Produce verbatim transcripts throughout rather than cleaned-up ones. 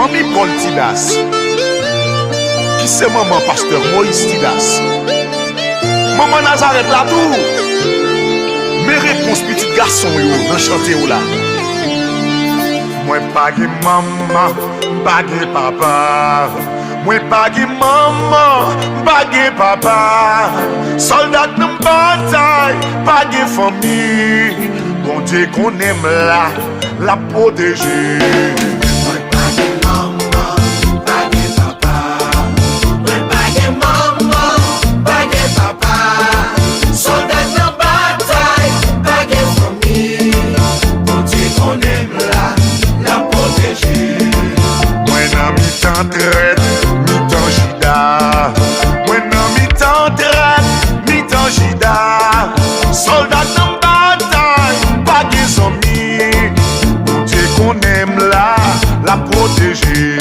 Manmi Paul Tidas, ki se manman pastè Moïse Tidas, manman Nazarèt la tou. Men repons pitit gason yo nan chante yo la. Mwen pa gen manman, m pa gen papa. Mwen pa gen manman, m pa gen papa. Sòlda k nan batay, pa gen fanmi. Bondye konnen m la, l ap pwoteje. Mwen pa gen manman, m pa gen papa. Mwen pa gen manman, m pa gen papa. Sòlda k nan batay, pa gen fanmi. Bondye konnen m la, l ap pwoteje. Mwen nan mitan trèt, mitan Jida. Mwen nan mitan trèt, mitan Jida. Sòlda k nan batay, pa gen zanmi. Bondye konnen m la, l ap pwoteje.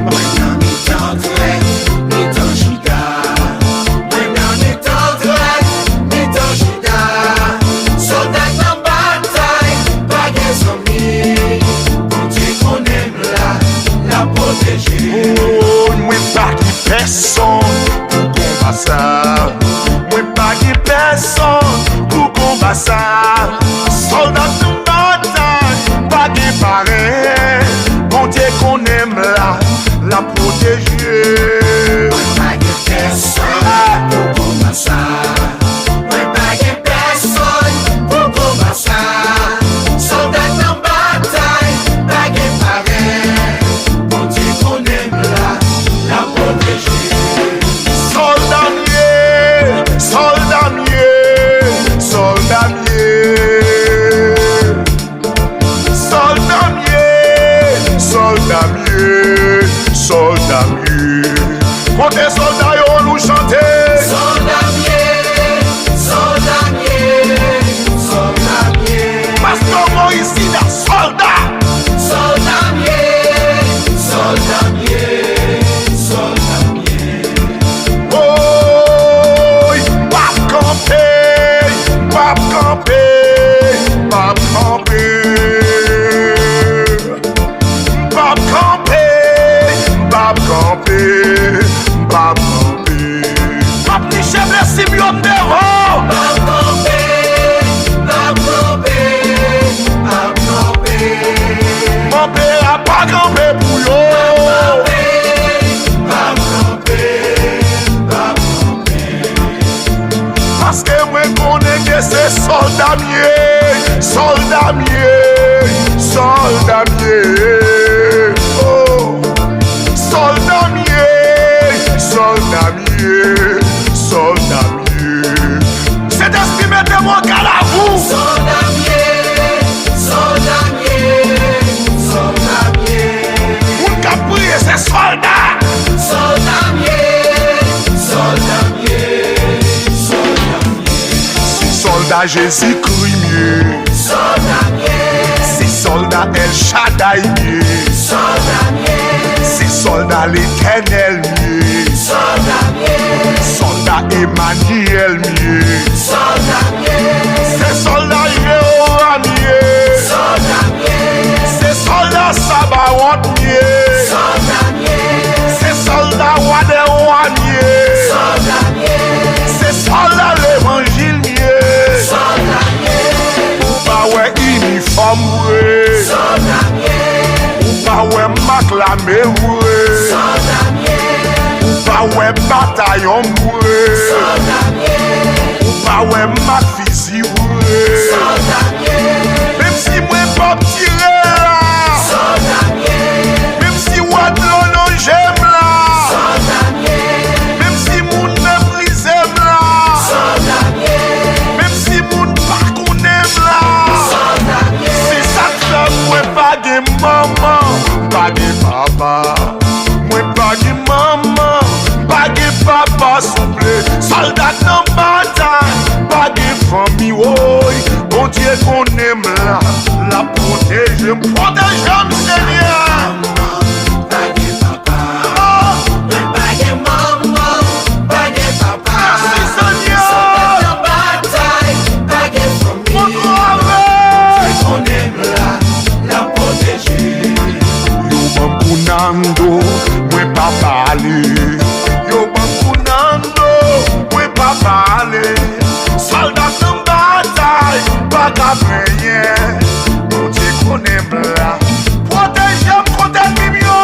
Mwen nan mitan trèt, mitan Jida. Mwen nan mitan trèt, mitan Jida. Sòlda k nan batay, pa gen zanmi. Bondye konnen m la, l ap pwoteje. Oh, mwen pa gen pèsonn pou konba sa. Mwen pa gen pèsonn pou konba sa. Sòlda k nan batay, pa gen parenn. Bondye konnen m la, l ap pwoteje. Mwen pa gen pèsonn pou konba sa. Mwen pa gen pèsonn pou konba sa. Sòlda k nan batay, pa gen parenn. Bondye konnen m la, l ap pwoteje. Sòlda m ye, sòlda m ye, sòlda m ye. Sòlda m ye, sòlda m ye, sòlda m ye. Kote sòlda yo, nou chante. Sòlda m ye, sòlda m ye, sòlda m ye. Pastè Moïse Sida, sòlda. Sòlda m ye, sòlda m ye, sòlda m ye. Woy, m p ap kanpe, m p ap kanpe, m p ap kanpe. M p ap kanpe, m p ap kanpe, m p ap kanpe. M ap niche blesi m yo m devan. M p ap kanpe, m p ap kanpe, m p ap kanpe. Kanpe a pa kanpe pou yo. M p ap kanpe, m p ap kanpe, m p ap kanpe. Paske mwen konnen ke se sòlda m ye, sòlda m ye, sòlda m ye. Oh, sòlda m ye, sòlda m ye, sòlda m ye. Sentespri mete m an gad avè w. Sòlda m ye, sòlda m ye, sòlda m ye. Moun k ap priye se sòlda. Sòlda m ye, sòlda m ye, sòlda m ye. Se sòlda Jezikri m ye. Sòlda m ye. Se sòlda El Shaddai m ye. Sòlda m ye. Se sòlda Letènèl m ye. Sòlda m ye. Sòlda Emanyèl m ye. Sòlda m ye. Se sòlda Jewova m ye. Sòlda m ye. Se sòlda Sabawòt m ye. Sòlda m ye. Se sòlda Wa dè wa m ye. Sòlda m ye. Se sòlda levanjil m ye. Sòlda m ye. Ou pa wè inifòm vre. Sòlda m ye. Ou pa wè m ak lame vre. Sòlda m ye. Ou pa wè batayon m vre. Sòlda m ye. Ou pa wè m ak fizi vre. Sòlda m ye. Menm si mwen p ap tire la. Sòlda m ye. Menm si wè dlo nan je m la. Sòlda m ye. Menm si moun meprize m la. Sòlda m ye. Menm si moun pa konnen m la. Sòlda m ye. Se sa k fè mwen pa gen manman, m pa gen papa. Mwen pa gen manman, m pa gen papa, souple. Sòlda k nan batay, pa gen fanmi, woy. Bondye konnen m la, l ap pwoteje m, pwoteje m, Senyè. Manman, pa gen papa. Oh! Mwen pa gen manman, pa gen papa. Mèsi, Senyè. Sòlda nan batay, pa gen fanmi. Montre w avèk. Bondye konnen m la, l ap pwoteje. Yo ban m kouna Nando, mwen pa pale. Yo ban kou Nando, mwen pa pale. Sòlda nan batay, pa ka plenyen. Bondye konnen m la. Pwoteje m kont ènmi m yo.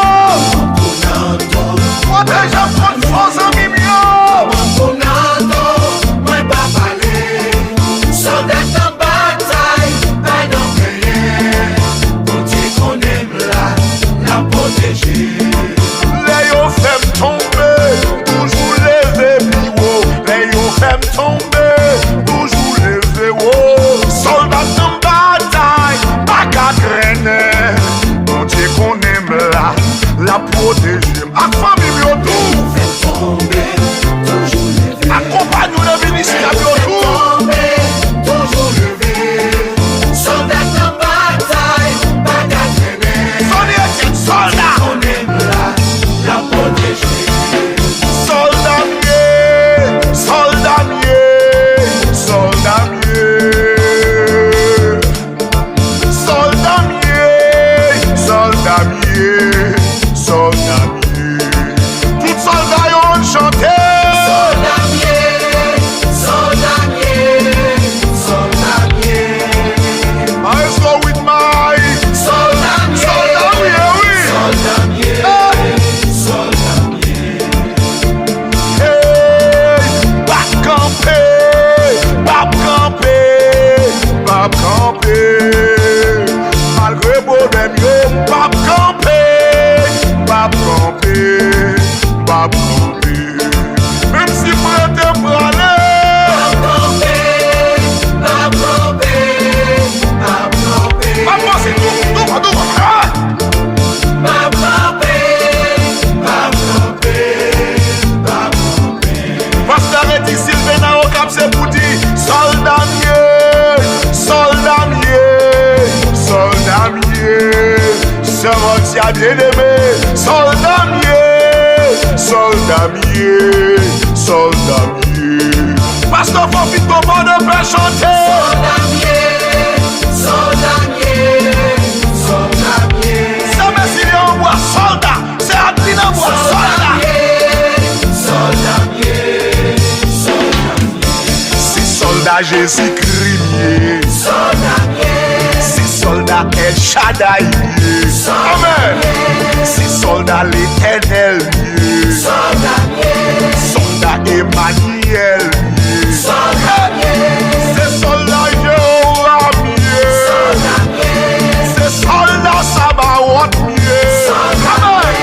Pwoteje m kont fo zanmi m yo. Mwen pa pale. Sòlda nan batay, pa nan plenyen. Bondye konnen m la, l ap pwoteje. Lè yo fè m tonbe, toujou leve pi wo. Lè yo fè m tonbe, toujou leve wo. Sòlda nan batay, pa ka trennen. Bondye konnen m la, l ap pwoteje m. Ak fanmi m yo tou. Ak konpayon nan ministè m yo tou. Sòlda nan batay, pa ka trennen. Sòlda, sòlda. Sòlda m ye, sòlda m ye, sòlda m ye. Sòlda m ye, sòlda m ye, sòlda m ye. Tout sòlda yo ann chante. Sòlda m ye, sòlda m ye, sòlda m ye. Maestro Widmay. Sòlda m ye, sòlda m ye, wi. Sòlda m ye, sòlda m ye. Hey, p ap kanpe, p ap kanpe, p ap kanpe. Malgre pwoblèm yo, m p ap kanpe, m p ap kanpe, m p ap kanpe. Menm si m rete prale. M p ap kanpe, m p ap kanpe, m p ap kanpe. M ap panse tou, douvan, douvan. Ah! M ap kanpe, m ap kanpe, m ap kanpe. Pastè Redi Sylvain nan Okap se pou di, sòlda m ye, sòlda m ye, sòlda m ye. Sè Marcia Bien-Aimé, sòlda m ye, sòlda m ye, sòlda m ye. Pastè Fofito Pòdepè chante. Sòlda m ye, sòlda m ye, sòlda m ye. Sè Mèsilye Anbwa, sòlda. Sè Adlin Anbwa, sòlda. Sòlda m ye, sòlda m ye, sòlda m ye. Se sòlda Jezikri m ye. Sòlda m ye. Se sòlda El Shaddai m ye. Sòlda m ye. Amèn. Se sòlda Letènèl m ye. Sòlda m ye. Sòlda Emanyèl m ye. Sòlda m ye. Se sòlda Jewova m ye. Sòlda m ye. Se sòlda Sabawòt m ye. Sòlda m ye. Amèn.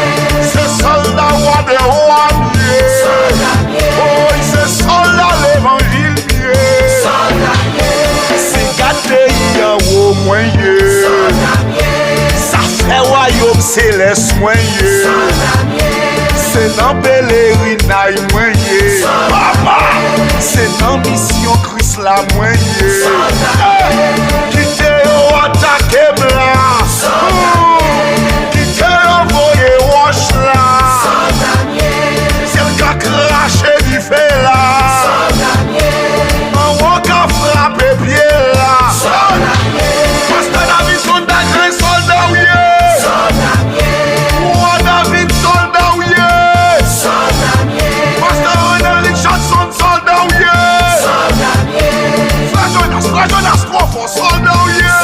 Se sòlda Wa dè wa m ye. Sòlda m ye. Oy, se sòlda levanjil m ye. Sòlda m ye. Se gad peyi anwo mwen ye. Sòlda m ye. Zafè wayòm selès mwen ye. Sòlda m ye. Se nan pelerinay mwen ye. Papa, se nan misyon Kris la mwen ye. Kite yo atake m la. Kite yo voye wòch la. Syèl ka krache dife la. Anwo ka frape pye la. Pastè Davidson Dagren, sòlda w ye. Wa David, sòlda w ye. Pastè Ronel Richardson, sòlda w ye. Frè Jonas, frè Jonas twò fò, sòlda w ye.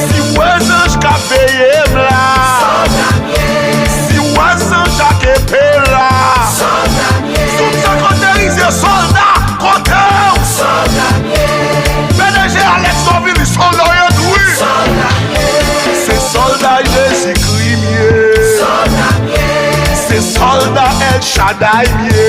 Si w wè zanj k ap veye m la. Si w wè zanj ak epe la. Si w te konterize sòlda, kote w? P D G Alex Tovili, sòlda w ye tou wi. Se sòlda Jezikri m ye. Se sòlda El Shaddai m ye.